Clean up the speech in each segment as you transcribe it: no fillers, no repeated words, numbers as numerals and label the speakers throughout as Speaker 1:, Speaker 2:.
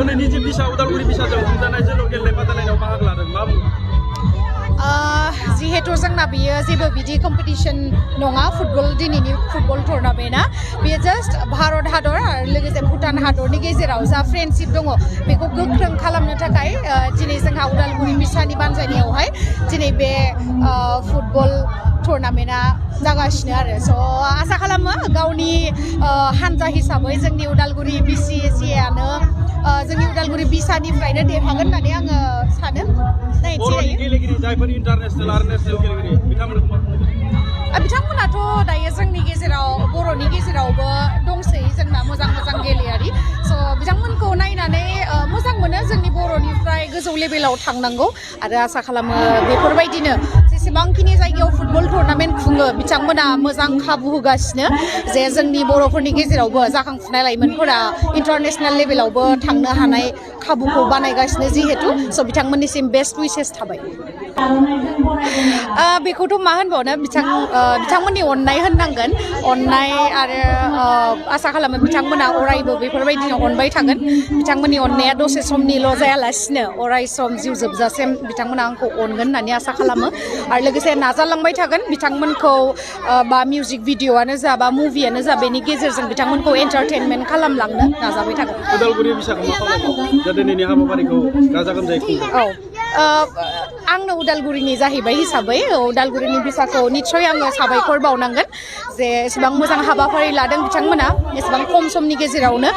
Speaker 1: दिनैनि जे बिसा उदालगुरि बिसाजों खुंजानाय जोलुर गेलेनाय बादायलायनायाव बाहागो लादों मा बुङो?
Speaker 2: जिहेतु जोंना बियो जेबो बिदि कम्पिटिशन नङा दिनैनि फुटबल टुर्नामेन्टआ बेयो जास्ट भारत हादर आरो लोगोसे भुटान हादरनि गेजेराव जा फ्रेन्डशिप दङ बेखौ गोख्रों खालामनो थाखाय दिनै जोंहा उदालगुरि बिसानि बानजायनायावहाय दिनै बे फुटबल टुर्नामेन्टआ जागासिनो आरो स' आसा खालामो गावनि हानजा हिसाबै जोंनि उदालगुरि बिसिआनो जोंनि उदालगुरि बिसानिफ्रायनो देरहागोन होननानै आङो सानो
Speaker 1: बर'नि गेलेगिरि जायफोर इन्टारनेशनेल आरो नेशनेल गेलेगिरि
Speaker 2: बिथांमोनाथ' दायो जोंनि गेजेराव बर'नि गेजेरावबो दंसै जोंना मोजां गेलेयारि स' बिथांमोनखौ नायनानै मोजां मोनो जोंनि बर'निफ्राय गोजौ लेभेलाव थांनांगौ आरो आसा खालामो बेफोरबायदिनो जेसेबांखिनि जायगायाव फुटबल टुर्नामेन्ट खुङो बिथांमोना मोजां खाबु होगासिनो जे जोंनि बर'फोरनि गेजेरावबो जाखांफुनाय लाइमोनफोरा इन्टारनेशनेल लेभेलावबो थांनो हानाय खाबुखौ बानायगासिनो जिहेतु स' बिथांमोननिसिम बेस्ट उइसेस थाबाय बेखौथ' मा होनबावनो बिथांमोननि अननाय होननांगोन अननाय आरो आसा खालामो बिथांमोना अरायबो बेफोरबायदिनो अनबाय थागोन बिथांमोननि अननाया दसे समनिल' जायालासिनो अराय सम जिउ जोबजासिम बिथांमोना आंखौ अनगोन होननानै आसा खालामो आरो लोगोसे नाजालांबाय थागोन बिथांमोनखौ बा मिउजिक भिडिअ'आनो जा बा मुभियानो जा बेनि गेजेरजों बिथांमोनखौ एन्टारटेनमेन्ट खालामलांनो नाजाबाय थागोन
Speaker 1: उदालगुरि बिसाखौ मा खालामो दिनैनि हाबाफारिखौ गाजा गोमजायै खुंदों
Speaker 2: आंनो उदालगुरिनि जाहैबाय हिसाबै उदालगुरिनि बिसाखौ निस्सय आङो साबायखर बावनांगोन जे एसेबां मोजां हाबाफारि लादों बिथांमोना एसेबां खम समनि गेजेरावनो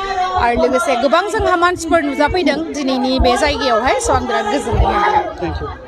Speaker 2: आरो लोगोसे गोबां जोंहा मानसिफोर नुजाफैदों दिनैनि बे जायगायावहाय स' आं बिराद गोजोननाय मोनदों।